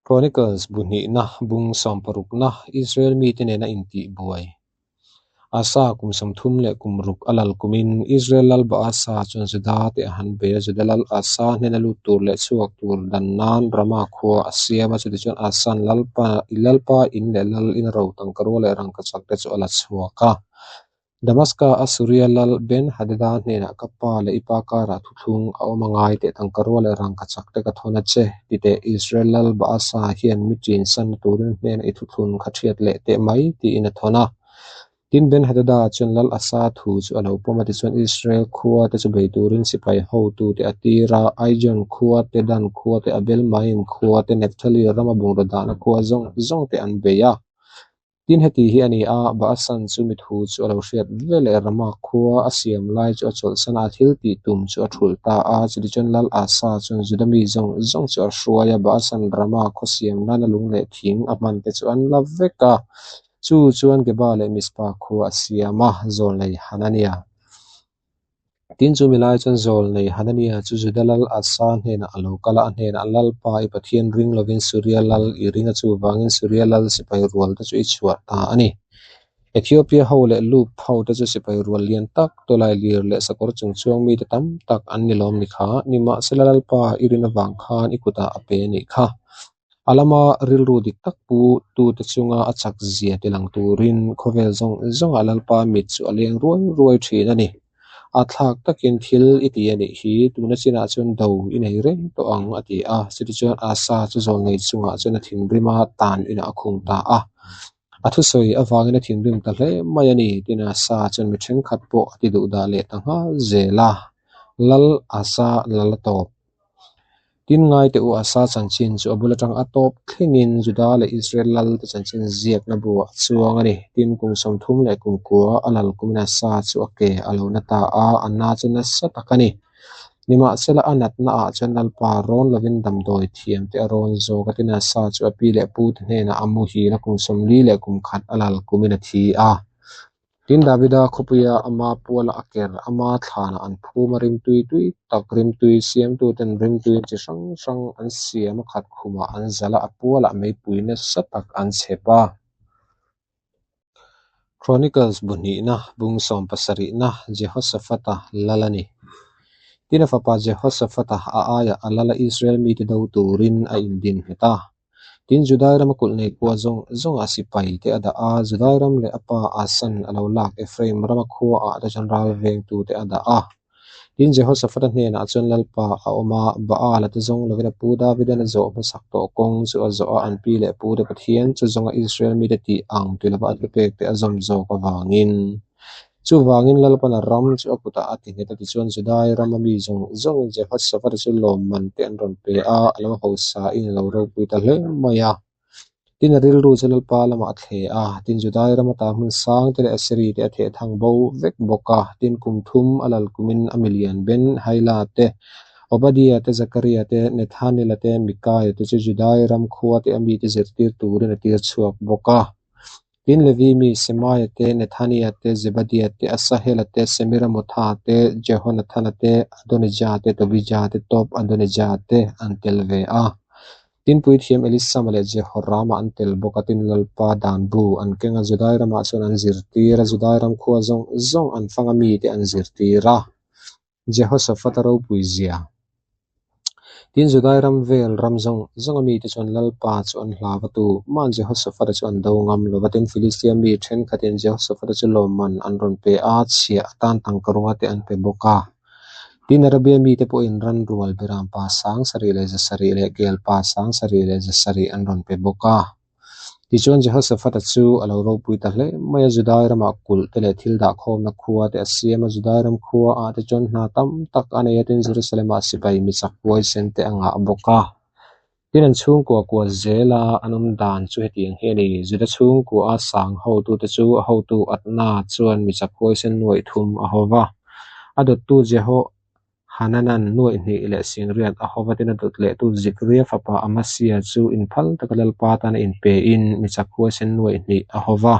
Chronicles bu hnihna, bung sawmparukna, Israel mite nena intihbuai. Asa kum 30 leh kum ruk a lal kumin Israel lal Baasa chuan Juda te a han bei a, Juda lal Asa hnena lut tur leh chhuak tur dan nan Rama khua a siam a, chutichuan Asa'n Lalpa Lalpa in leh lal ina ro tangkarua leh rangkachak te chu a la chhuak a. Damaska a Suria lal Ben-Hadada hnenah ka pa leh i pa karah thuthlung a awm a ngai teh tangkarua leh rangkachak te ka thawn a che, ti teh Israel lal Baasa hian mi ṭinsanna turin hnenah i thuthlun kha ṭhiat leh teh mai tiin a thawn a. Tin Ben-Hadada chuan lal Asa thu chu a lo pawm a, tichuan Israel khua te chu bei turin sipai hotute a tir a, Aijon khua te, Dan khua te, Abel-Maim khua te, Nephthali rama bungraw dahna khua zawng zawng te an bei a. Tin heti hi a ni a, Baasan chu mi thu chu a lo hriat veleh Rama khua a siam lai chu a chawlhsan a, a thil tih tum chu a thulh ta a. Chutichuan Lal Asa chuan Juda mi zawng zawng chu a hruai a, Baasan Rama khaw siam nana lung leh thing a hman te chu an la vek a. Chu chuan Geba leh Mizpa khua a siam a, Zawlnei Hanania. Tin chu milai chuan Zawlnei Hanania chu Juda lal Asa hnenah a lo kal a, a hnenah, Lalpa, i Pathian ring lovin Suria lal i ring a, chuvangin Suria lal sipai rual te chu i chhuah ta a ni. Ethiopia ho leh Lup ho te chu sipai rual lian tak, tawlai lir leh sakawr chung chuang mite tam tak an ni lawm ni kha, nimahsela Lalpa i rin avang khan i kutah a pe a nih kha. A lama rilru dik tak pu tute chunga a chak zia ti lang turin khawvel zawng zawngah Lalpa mit chu a leng ruai ruai thin a ni. A thlak takin thil i ti a nih hi, tuna chinah chuan do i nei reng tawh ang a ti a. Chutichuan Asa chu zawlnei chungah chuan a thinrim a, tan inah a khung ta a. A thusawi avangin a thinrim ta hle mai a ni. Tin Asa chuan mi thenkhat pawh a ti duhdah leh ta nghal zel a, Lal Asa lal a tawp. Tin ngai teh u Asa chanchin chu a bul atang a tawp thlengin Juda leh Israel lal te chanchin ziakna buah a chuang a ni. Tin kum 30 leh kum kua a lal kumin Asa chu a ke a lo na ta a, a na chu nasa tak a ni. Nimahsela a natna ah chuan Lalpa rawn lovin damdawi thiam te a rawn zawk a, tin Asa chu a pi leh pu te hnenah a muhil a, kum 40 leh kum khat a lal kumin a thi a. Tin Davida khawpuia ama puala a ker, ama thlanah an phum a, rimtui tui tak rimtui siamtuten rimtui chi hrang hrang an siam a khat khumah an zalh a, a pualah meipui nasa tak an chhep a. Chronicles bu hnihna, bung 77na, Jehoshaphat-a lal a ni. Tin a fapa Jehoshaphat-a a aiah a lal a Israel mite do turin a indin nghet a. Tin Judai rama kulh nei khua zawng zawngah sipai te a dah a, Judai ram leh a pa Asan a lo lak Ephraim rama khuaah te chuan ral vengtute a dah a. Tin Jehoshaphat-a hnenah chuan Lalpa a awm a, Baal-a te zawng lovin a pu Davidan a zawh hmasak tawh kawng chu a zawh a, an pi leh pu te Pathian chu zawnga Israel mite tih ang ti lova a thupek te a zawm zawk avangin. Chuvangin Lalpan a ram chu a kutah a ti nghet a, tichuan Judai rama mi zawng zawngin Jehoshaphat-a chu lawmman te an rawn pe a, a lo hausain a lo ropui ta hle mai a. Tin a rilru chu Lalpa lamah a thle a, tin Judai rama ta hmun sang te leh Aseri te a theh thang bo vek bawk a, tin kum thum a lal kumin a milian Ben Haila te, Obadia te, Zakaria te, Nethanela te, Mikaia te chu Judai ram khua te a mite zirtir turin a tir chhuak bawk a. Tin Levi mi Semaia te, Nethania te, Zebadia te, Asahela te, Semiramotha te, Jehonathana te, Adonija te, Tobija te, Tob Adonija te an tel ve a. Tin puithiam Elisama leh Jehorama an tel bawk a, tin Lalpa dan bu an keng a, Judai ramah chuan an zirtir a, Judai ram khua zawng zawng an fang a mite an zirtir a. Jehoshaphat-a ropui zia. Tin Judai ram vel ram zawng zawng a mite chuan Lalpa chu an hlau a tu man Jehoshaphat-a chu an do ngam lo va, tin Filistia mi thenkhatin Jehoshaphat-a chu lawmman an rawn pe a, chhiah atan tangka runga te an pe bawk a. Tin Arabia mite pawhin ran rual beram pa 7000 leh 700 leh kel pa 7000 leh 700 an rawn pe bawk a. Tichuan Jehoshaphat-a chu a lo ropui ta hle mai a, Judai ramah kulh te leh thil dahkhawmna khua te a siam a, Judai ram khua ah te chuan hna tam tak a nei a, tin Jerusalem-ah sipai mi chak huaisen te a ngah bawk a. Tin an chhungkua kua zela an awm dan chu hetiang hi a ni, Juda chhungkua a sang hotute chu a hotu Adna chuan mi chak huaisen nuaih thum a ho va, a dawttu Jeho Hananan nuaih hnih leh singriat a hova tin a dawt lehtu Zikria fapa Amasia chu inphal taka Lalpa tana inpein mi chak huaisen nuaih hnih a hova.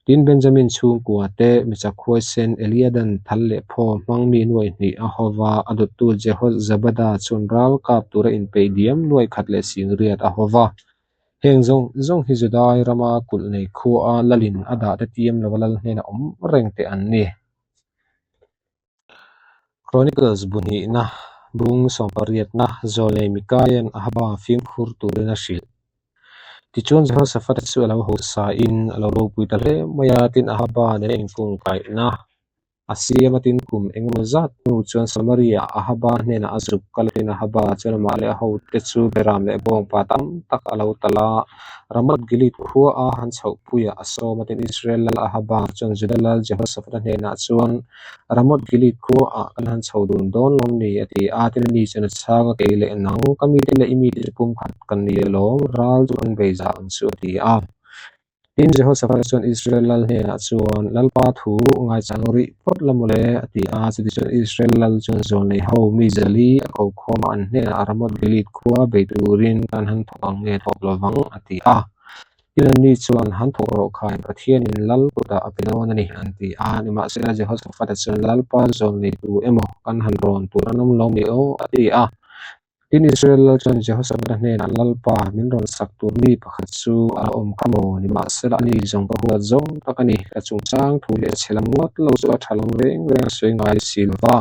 Tin, Benjamin chhungkua te, michak huaisen Eliadan thal leh phaw hmang mi nuai hnih a ho va, a dawttu Jehozabada chuan ral kap tura inpeih diam nuai khat leh singriat a ho va. Heng zawng zawng hi Judai rama kulh nei khuaa lalin a dahte tiam lova lal hnena awm reng te an ni. Chronicles bu hnihna, bung sawmpariatna, Zawlnei Mikaia'n Ahaba fimkhur turin a hrilh. Tichuan Jehoshaphat-a chu a lo hausain a lo ropui ta hle mai a, tin Ahaba nena inkungkaihna a siam a tin kum engemaw zat hnu chuan Samaria-ah Ahaba hnenah a zuk kal a tin Ahaba chuan amah leh a hote chu Beram leh Bawngpa tam tak a lo talh a, Ramoth Gilead khua a han chhohpuiah a sawm a tin Israel lal Ahaba chuan Juda lal Jehoshaphat-a hnenah chuan Ramoth Gilead khua ah kan han chho dun dawn lawm ni a ti a, tin ani chuan a chhang a kei leh nang ka mite leh i mite chu pumkhat kan ni alawm ral chu kan bei zah ang chu a ti a. Tin, Jehoshaphat chuan Israel lal hnenah chuan, Lalpa thu ngaichang rih phawt la mawle, a ti a. Chutichuan Israel lal chuan zawlnei ho mi zali a ko khawm a, an hnenah Ramoth-Gilead khua bei turin kan han thawk ang nge thawk lo vang, a ti a. Tin, anni chuan, Han thawk rawh khai, Pathianin lal kutah a pe dawn a ni, an ti a. Nimahsela, Jehoshaphat-a chuan, Lalpa zawlneitu emaw kan han rawn tur an awm lo mi aw, a ti a. Tin, Israel lal chuan Jehoshaphat-a hnenah, Lalpa, min rawn sak tur mi pakhat chu a la awm kha maw? Nimahsela, ani zawng ka huat zawng tak a ni. Ka chungchang thu leh a chhe lam ngawt lo chu a tha lo reng reng a sawi ngai si lo va.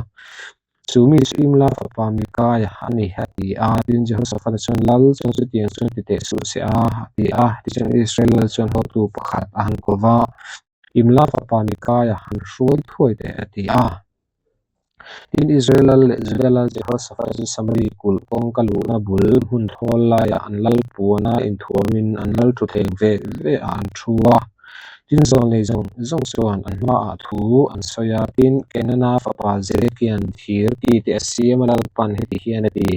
Chu mi chu Imla fapa Mikaia a ni, a ti a. Tin, Jehoshaphat-a chuan, Lal chuan chutiang chuan ti teh suh che a, a ti a. Tichuan, Israel lal chuan hotu pakhat a han ko va, Imla fapa Mikaia han hruai thuai teh, a ti a. Tin, Israel lal leh Juda lal Jehoshaphat chu Samari kulh kawngka luhna bul hmun thawl laiah an lal puana inthuamin an lal thutthleng ve ve ah an thu a. Tin, zawlnei zawng zawng chuan an hmaah thu an sawi a. Tin, Kenana fapa Zedekia'n thir ki te a siam a Lalpan heti hian a ti,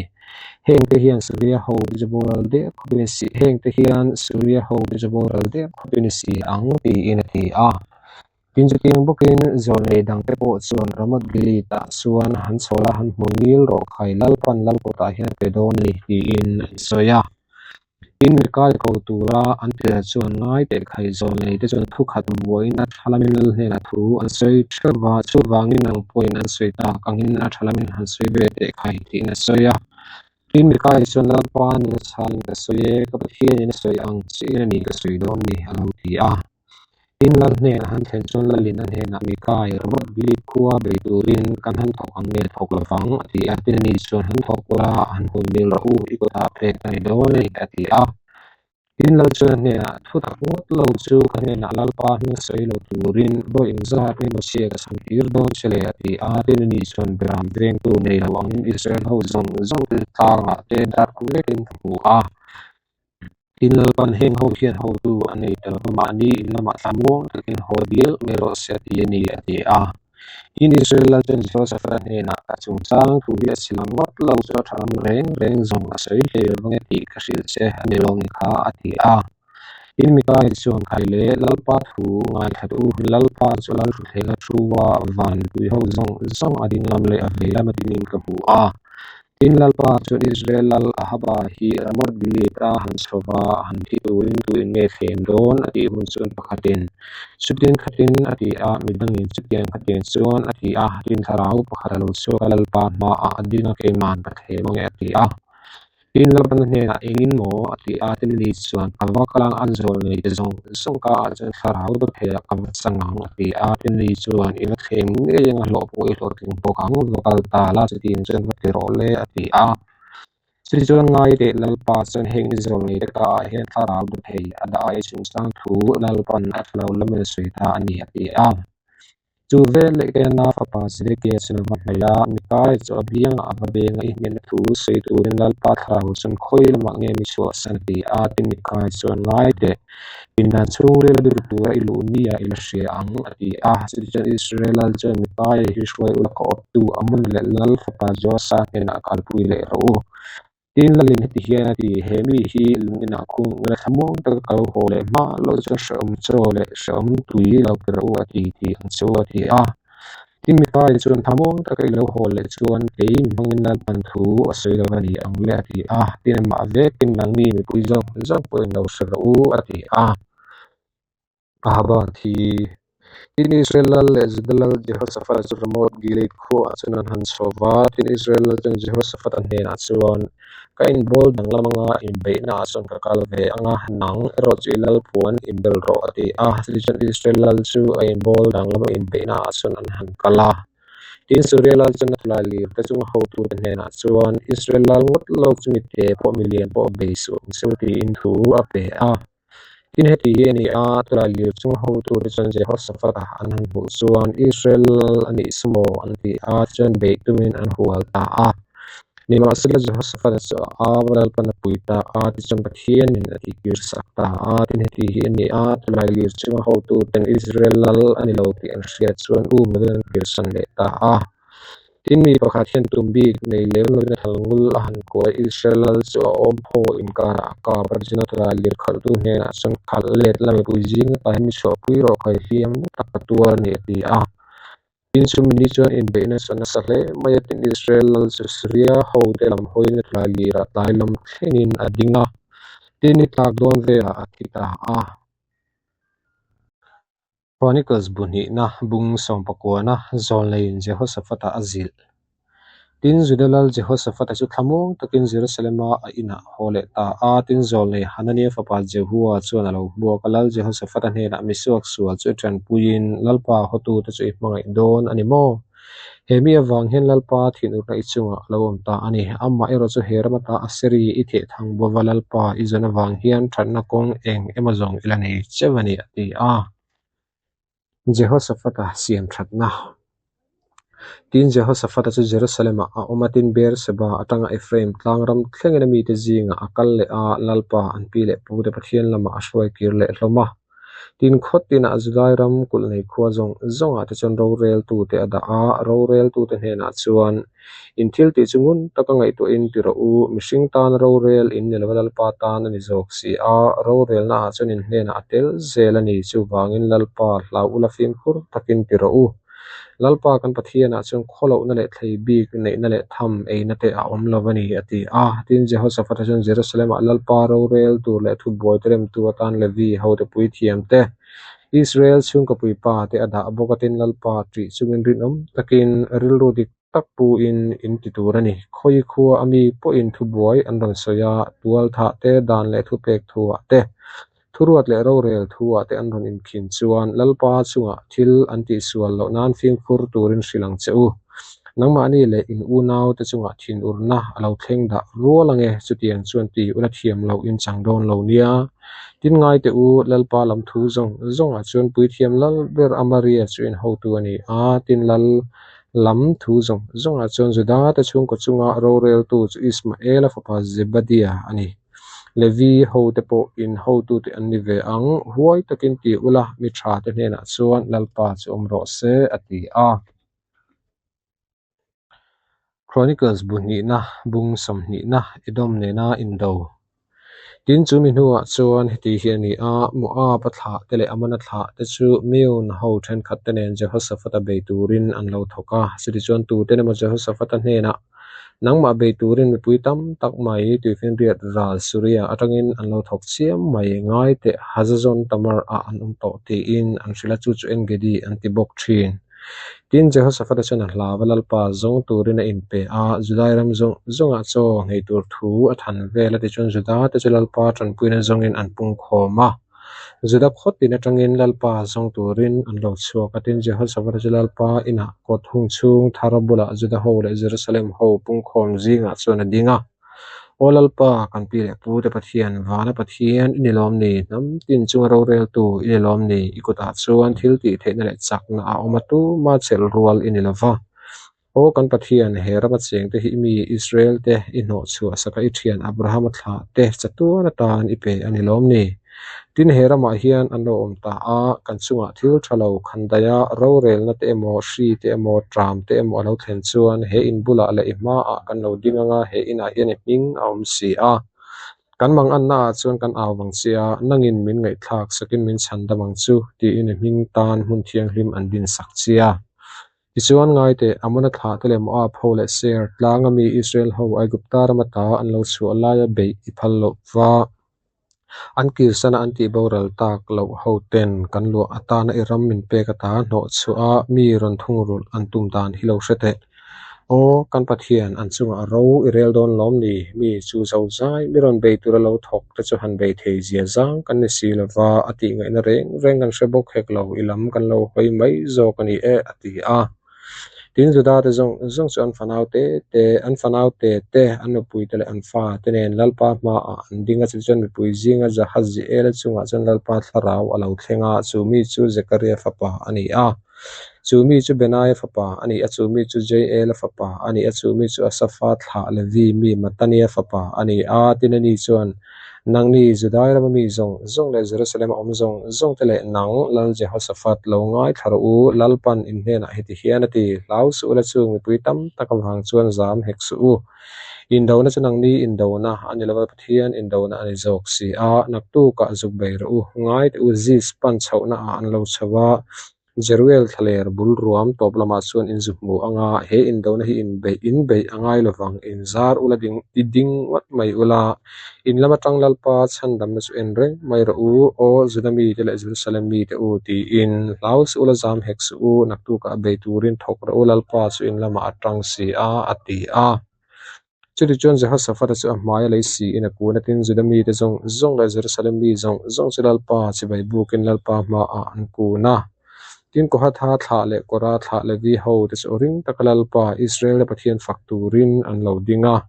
Hengte hian Suria ho te chu boral der khawpin a si, hengte hian Suria ho te chu boral der khawpin a si ang, tiin a ti a. Tin chutiang bawkin zawlnei dangte pawh chuan Ramoth Gilead-ah chuan han chhawl a, han hmu ngil rawh khai Lalpan Lalkawtah hian a pe dawn a ni tiin an sawi a. Tin Mikai ko tura an tirh chuan ngai teh khai zawlnei te chuan thukhat buaiin a tha lamin lal hnenah thu an sawi theuh va, chuvangin nang pawhin an sawi tak angin a tha lamin han sawi ve teh khai tiin a sawi a. Tin Mikai chuan Lalpa nuna chhangin ka sawi e, ka Pathianin a sawi ang chiin a ni ka sawi dawn ni a lo ti a. Tin lal hnenah han thlen chuan lalin a hnenah Mikai, Ramoth Gilead khua bei turin kan han thawk ang nge thawk lo vang, a ti a. Tin ani chuan han thawk ula, han hun mil rawh u, i kutah pek a ni dawn a ni, a ti a. Tin lal chuan a hnenah, Thu tak ngawt lo chu ka hnenah Lalpa hming sawi lo turin vawi engzat emaw chhia ka chhan tir dawn che le, a ti a. Tin ani chuan Beram vengtu nei lo angin Israel ho zawng zawng te tlangah te darh vekin ka hmu a. Tin Lalpan heng ho hian hotu a nei tel va, mahni in lamah thlamuang takin haw dial mai rawh se a ti a ni, a ti a. Tin Israel lal chuan Jehoshaphat-a hnenah, Ka chungchang thu hi a si lang ngawt lo chu a tha lam reng reng zawng a sawi hlei lo vang e tih ka hrilh che a ni lo ni kha, a ti a. Tin Mikaia chuan khai le, Lalpa thu ngaithla u, Lalpa chu lal thutthleng a thu a, van tui ho zawng zawng a ding lam leh a vei lama dingin ka hmu a. Tin, Lalpa chuan Israel lal Ahaba hi Ramoth Gilead-a han chho va, han thi turin tuin nge thlem dawn? a tih hun chuan pakhatin, Chutiang khatin a ti a, midangin chutiang khatiang chuan a ti a. Tin, thlarau pakhat a lo chhuak a, Lalpa hmaah a ding a, keiman ka thlem ange a ti a. Tin, Lalpana hnenah engin maw? a ti a. Tin, ani chuan, Ka va kal ang, an zawl nei te zawng zawng ka ah chuan thlarau dawt theiah ka va chang ang, a ti a. Tin, ani chuan, I va thlem ngei ang a, hlawh pawh i hlawhtling bawk ang, va kal ta la, chutiang chuan va ti rawh le, a ti a. Chutichuan ngai teh Lalpa chuan heng i zawl nei te ka ah hian thlarau dawt thei a dah a, i chungchang thu Lalpan a thla lo lamin a sawi ta a ni, a ti a. Chu vel leh Kenna fapa Zedekia chuan a va hnaih a, Mikaia chu a biangah a va beng a, i hnena thu sawi turin Lalpa thlarau chuan khawi lamah nge mi chhuahsan a ti a, tin Mikaia chuan ngai teh, pindan chhungril a biru tura i luh nia i la hria ang, a ti a. Chutichuan Israel lal chuan Mikaia hi hruai ula ka awptu Amon leh Lal fapa Joasa hnenah kalpui leh rawh u. Tin, Lalin heti hian a ti, He mi hi lung inah khung ula thlamuang taka ka lo haw leh hma loh chuan hrehawm chaw leh hrehawm tui lo pe rawh u a ti tih ang chu a ti a. Tin, Mikaia chuan thlamuang taka i lo haw leh chuan kei mi hmangin Lalpan thu a sawi lo a ni ang le a ti a. Tin, amah vekin nangni mipui zawk zawk pawhin lo hre rawh u a ti a. Ahaba thi. Tin, Israel lal leh Juda lal Jehoshaphat chu Ramoth Gilead khuaah chuan an han chho va. Tin, Israel lal chuan Jehoshaphat-a hnenah chuan, Ka inbawl danglam anga inbeihnaah chuan ka kal ve ang a, nang erawh chu i lal puan inbel rawh, a ti a. Chutichuan Israel lal chu a inbawl danglam a inbeihnaah chuan an han kal a. Tin, Suria lal chuan a tulai lirte chunga hotute hnenah chuan, Israel lal ngawt lo chu mite pawh milian pawh bei suh ang che u, tiin thu a pe a. Tin, heti hi a ni a, tulai lir chunga hotute chuan Jehoshaphat-a an han hmuh chuan, Israel lal a nih chu maw? an ti a, chuan beih tumin an hual ta a. Nimahsela, Jehoshaphat-a chu a au a, Lalpan a pui ta a, tichuan Pathianin a tihkir sak ta a. Tin, heti hi a ni a, tulai lir chunga hotuten Israel lal a ni lo tih an hriat chuan um lovin an kirsan leh ta a. Tin, mi pakhat hian tum bik nei lem lovin a thal ngul a han kuai. Israel lal chu a awm phaw inkarah a kap a, tichuan a tulai lir khalhtu hnenah chuan khalh let la mipui zing atah hian mi chhuahpui rawh khai hliam na tak ka tuar a ni a ti a. Tin, chumi ni chuan inbeihna chu a nasa hle mai a, tin Israel lal chu Syria hote lam hawiin a tulai lirah tlai lam thlengin a ding a, tin ni tlak dawn velah a thi ta a. Chronicles bu hnihna bung sawmpakuana zawlneiin Jehoshaphat-a a zilh. Tin, Juda lal Jehoshaphat-a chu thlamuang takin Jerusalem-a a inah a haw leh ta a. Tin, zawlnei Hanania fapa Jehua chuan a lo hmuak a, Lal Jehoshaphat-a hnenah misuak sual chu i tanpuiin Lalpa hawtute chu i hmangaih dawn a ni maw? He mi avang hian Lalpa thinurna i chungah a lo awm ta a ni. Amah erawh chu he ram ata Aseri i theh thang bova Lalpa i zawn avang hian thatna kawng eng emaw zawng i la nei cheu a ni, a ti a. Jehoshaphat-a siam thatna. Tin, Jehoshaphat-a chu Jerusalem-ah a awm a, tin Beer-seba atanga Ephraim tlang ram thlengin a mite zingah a kal leh a, Lalpa an pi leh pute Pathian lamah a hruai kir leh hlawm a. Tin, khaw tinah Judai ram kulh nei khua zawng zawngah te chuan roreltute a dah a, roreltute hnenah chuan, In thil tih chu ngun taka ngaihtuahin ti rawh u, mihring tana rorel in ni lova Lalpa tan a ni zawk si a, rorelnaah chuan in hnenah a tel zel a ni, chuvangin Lalpa hlau ula fimkhur takin ti rawh u. Lalpa kan Pathianah chuan khawlohna leh thlei bik neihna leh tham eina te a awm lo a ni, a ti a. Tin, Jehoshaphat-a chuan Jerusalem-ah Lalpa rorel tur leh thubuaite remtu atan Levi hote puithiam te, Israel chhungkaw puipa te a dah bawk a. Tin, Lalpa ṭih chungin rinawm takin rilru dik tak puin in ti tur a ni. Khawi khua a mi pawhin thubuai an rawn sawi a, tual thah te, dan leh thupek thuah te, Thuruat leh rorel thuah te an rawn inkhin chuan Lalpa chungah thil an tihsual loh nan fimkhur turin hrilh ang che u. Nangmahni leh in unau te chungah thinurna a lo thleng dah rual ange, chutiang chuan ti ula thiam loh in chang dawn lo nia. Tin ngai teh u, Lalpa lam thu zawng zawngah chuan puithiam lal ber Amaria chu in hotu a ni a, tin lal lam thu zawng zawngah chuan Juda te chhungkaw chunga roreltu chu Ismaela fapa Zebadia a ni. Levi hote pawh in hotute an ni ve ang, huai takin ti ula, mi tha te hnenah chuan Lalpa chu awm rawh se, a ti a. Chronicles bu hnihna, bung sawmhnihna, Edom nena indo. Tin, chu mi hnuah chuan heti hi a ni a, Moab a thlah te leh Ammon a thlah te chu Meun ho thenkhat te nen Jehoshaphat-a bei turin an lo thawk a. Chutichuan tuten emaw Jehoshaphat-a hnenah Nangmah bei turin mipui tam tak mai tuifinriat ral Suria atangin an lo thawk chiam mai ngai teh Hazazon Tamar ah an awm tawh tiin an hrilh a, chu chu Engedi an ti bawk thin. Tin, Jehoshaphat-a chuan a hlau a, Lalpa zawng turin a inpe a, Judai ram zawng zawngah chaw nghei tur thu a than vel a tichuan Juda te chu Lalpa tanpuina zawngin an pungkhawm a. Juda khaw tin atangin Lalpa zawng turin an lo chhuak a, tin Jehoshaphat-a chu Lalpa inah kawt hung chhung thar bulah Juda ho leh Jerusalem ho pungkhawm zingah chuan a ding a. Aw Lalpa, kan pi leh pu te Pathian, vana Pathian i ni lawm ni? Hnam tin chunga roreltu i ni lawm ni? I kutah chuan thil tih theihna leh chakna a awm a, tuma chelh rual i ni lo va. Aw kan Pathian, he rama chengte hi i mi Israel te i hnawh chhuah saka i thian Abrahama thlah te chatuan atan i pe a ni lawm ni? Tin, he ramah hian an lo awm ta a, kan chungah thil tha lo khandaia rorelna te emaw, hri te emaw, tram te emaw a lo thlen chuan he in bulah leh i hmaah kan lo ding anga he inah hian i hming a awm si a. Kan mangannaah chuan kan au vang che a, nangin min ngaihthlak sakin min chhan dam ang chu, tiin i hming tan hmun thianghlim an din sak che a. Tichuan ngai teh, Amona thlah te leh Moab ho leh Seir tlanga mi Israel ho Aigupta rama ta an lo chhuah laia beih i phal loh va. An kirsana an tihboral tak loh hoten kan luah atana i ram min pek ata hnawh chhuah a mi rawn thungrulh an tum dan hi lo hre teh. Aw, kan Pathian, an chungah ro i rel dawn lawm ni? Mi chu zo zai, mi rawn bei tura lo thawk te chu han bei thei zia zang kan ni si lo va, a tih ngaihna reng reng kan hre bawk hek lo, i lam kan lo hawi mai zawk a ni e, a ti a. Tin, Juda te zawng zawng chu an fanau te te, an fanau te te, an nupui te leh an fa te nen Lalpa hmaah an ding a, chutichuan mipui zinga Jahaziela chungah chuan Lalpa thlarau a lo thleng a, chu mi chu Zekaria fapa a ni a. Chu mi chu Benaia fapa a ni a, chu mi chu Jeiela fapa a ni a, chu mi chu Asafa thlah Levi mi Matania fapa a ni a. Tin, ani chuan, Nangni Judai rama mi zawng zawng leh Jerusalem-a awm zawng zawng te leh nang, Lal Jehoshaphat, lo ngaithla rawh u, Lalpan in hnenah heti hian a ti, Hlau suh ula chu mipui tam tak avang chuan zam hek suh u. Indona chu nangni indona a ni lova, Pathian indona a ni zawk si a, naktukah zuk bei rawh u. Ngai teh u, Zis pan chhohnaah an lo chho a, Jeruel thlaler bul ruam tawp lamah chuan in zu hmu ang a, he indona hi inbeih inbeih a ngai lovang, in zar ula ding i ding ngawt mai ula, in lam atang Lalpa chhandamna chu en reng mai rawh u, aw Juda mite leh Jerusalem mite u, tiin hlau suh ula zam hek suh u, naktukah bei turin thawk rawh u, Lalpa chu in lamah a tang si a, a ti a. Chutichuan Jehoshaphat-a chu a hmai a lei siin a kun a, tin Juda mite zawng zawng leh Jerusalem mi zawng zawng chu Lalpa chibai bukin Lalpa hmaah an kun a. Tin, Kohatha thlah leh Kora thlah Levi ho te chu ring taka Lalpa, Israel-te Pathian fak turin an lo ding a.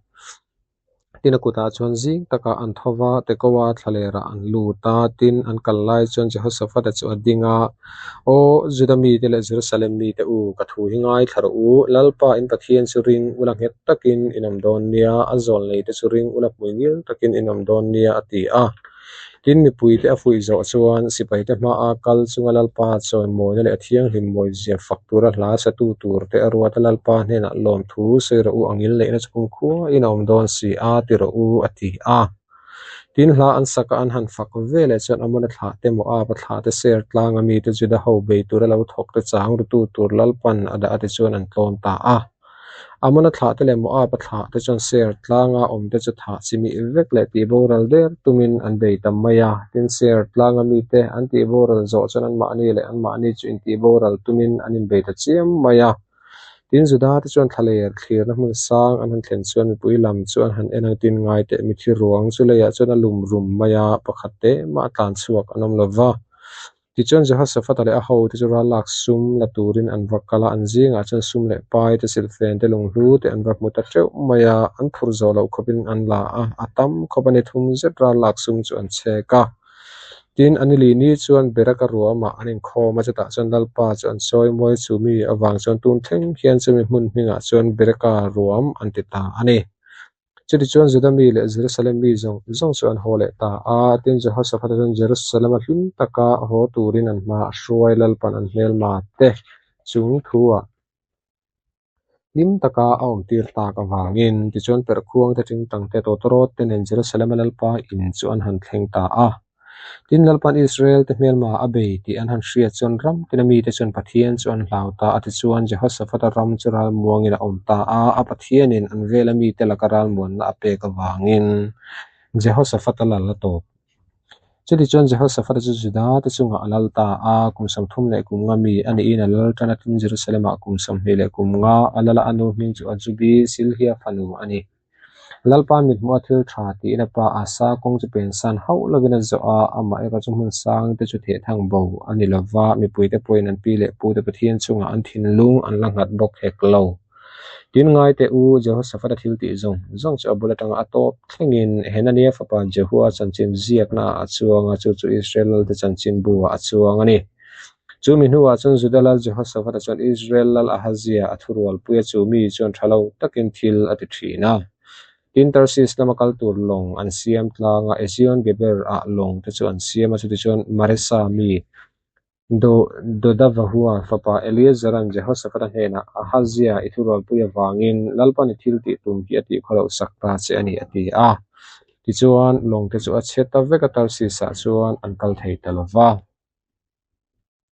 Tin, a kutah chuan zing takah an tho va, Tekoa thlalerah an lut a. Tin, an kal lai chuan Jehoshaphat-a chu a ding a, Aw Juda mite leh Jerusalem mite u, ka thu hi ngaithla rawh u. Lalpa in Pathian chu ring ula nghet takin in awm dawn nia, a zawl neite chu ring ula hmui ngil takin in awm dawn nia, a ti a. Tin, mipuite a fuih zawh chuan sipaite hmaa kal chunga Lalpa chawimawina leh a thianghlim mawizia fak tura hla satu turte a ruat a, Lalpa hnenah lawmthu sawi rawh u, a ngil neihna chu kumkhua in a awm dawn si a, ti rawh u, a ti a. Tin, hla an sak a, an han fak ve leh chuan Amona thlah te, Moab-a thlah te, Seir tlanga mite, Juda ho bei tura lo thawk te, chang rutu tur Lalpan a dah a ti chuan an tlawm ta a. Amona thlah te leh Moab-a thlah te chuan Seir tlanga awm te chu thah chimih vek leh tihboral der tumin an bei ta mai a. Tin, Seir tlanga mite an tihboral zawh chuan anmahni leh anmahni chu intihboral tumin an inbei ta chiam mai a. Tin, Juda te chuan thlaler thlirna hmun sang an han thlen chuan mipui lam chu an han en ang tin ngai teh mithi ruang chu leiah chuan a lum rum mai a, pakhat te mah tlan chhuak an awm lo va. Tichuan Jehoshaphat-a leh a hote chu ral lak sum la turin an va kal a, an zingah chuan sum leh pai te, silhfen te, lunghlu te an va hmu ta teuh mai a, an phur zawh loh khawpin an la a, a tam khawp a ni thum zet ral lak sum chu an chhek a. Tin, a nili ni chuan Beraka ruamah an inkhawm a, chutah chuan Lalpa chu an sawi mawi chu mi avang chuan tun thleng hian chumi hmun hmingah chuan Beraka ruam an ti ta a ni. Chutichuan Juda mi leh Jerusalem mi zawng zawng chu an haw leh ta a, tin Jehoshaphat-a chuan Jerusalem-a hlim taka haw turin an hma a hruai Lalpan an hmelma te chung thu-ah hlim taka a awmtir tak avangin tichuan perhkhuang te tingtang te tawtawrawt te nen Jerusalem-a Lalpa in chu an han thleng ta a. Tin, Lalpan Israel te hmelma a bei tih an han hriat chuan ram tina mite chuan Pathian chu an hlau ta a, tichuan Jehoshaphat-a ram chu ralmuangin a awm ta a, a Pathianin an vela mite laka ralmuanna a pek avangin Jehoshaphat-a lal a tawp. Chutichuan Jehoshaphat-a chu Juda te chungah a lal ta a, kum 30 leh kum nga mi a niin a lal tan a, tin Jerusalem-ah kum 20 leh kum nga a lal a, a nu hming chu Azubi, Silhia fanu a ni. Lalpa mithmuh a thil tha tiin a pa Asa kawng chu pensan hauh lovin a zawh a, amah erawh chu hmun sang te chu thehthang bo a ni lova, mipuite pawhin an pi leh pute Pathian chungah an thinlung an la nghat bawk hek lo. Tin ngai teh u, Jehoshaphat-a thil tih zawng zawng chu a bul atanga a tawp thlengin Henania fapa Jehua chanchin ziakna ah a chuang a, chu chu Israel lalte chanchin bu ah a chuang a ni. Chu mi hnuah chuan Juda lal Jehoshaphat-a chuan Israel lal Ahazia a thurualpui a, chu mi chuan tha lo takin thil a ti thin a. Tin, Tarsis lama kal tur lawng an siam tlang a, Ezion-Geber-ah lawng te chu an siam a, chutichuan Maresa mi Dodavahua fapa Eliezer-a'n Jehoshaphat-a hnenah, Ahazia, i thurualpui avangin Lalpan i thil tih tum hi a tih khawloh sak ta che a ni, a ti a. Tichuan, lawng te chu a chhe ta vek a, Tarsis-ah chuan an kal thei ta lo va.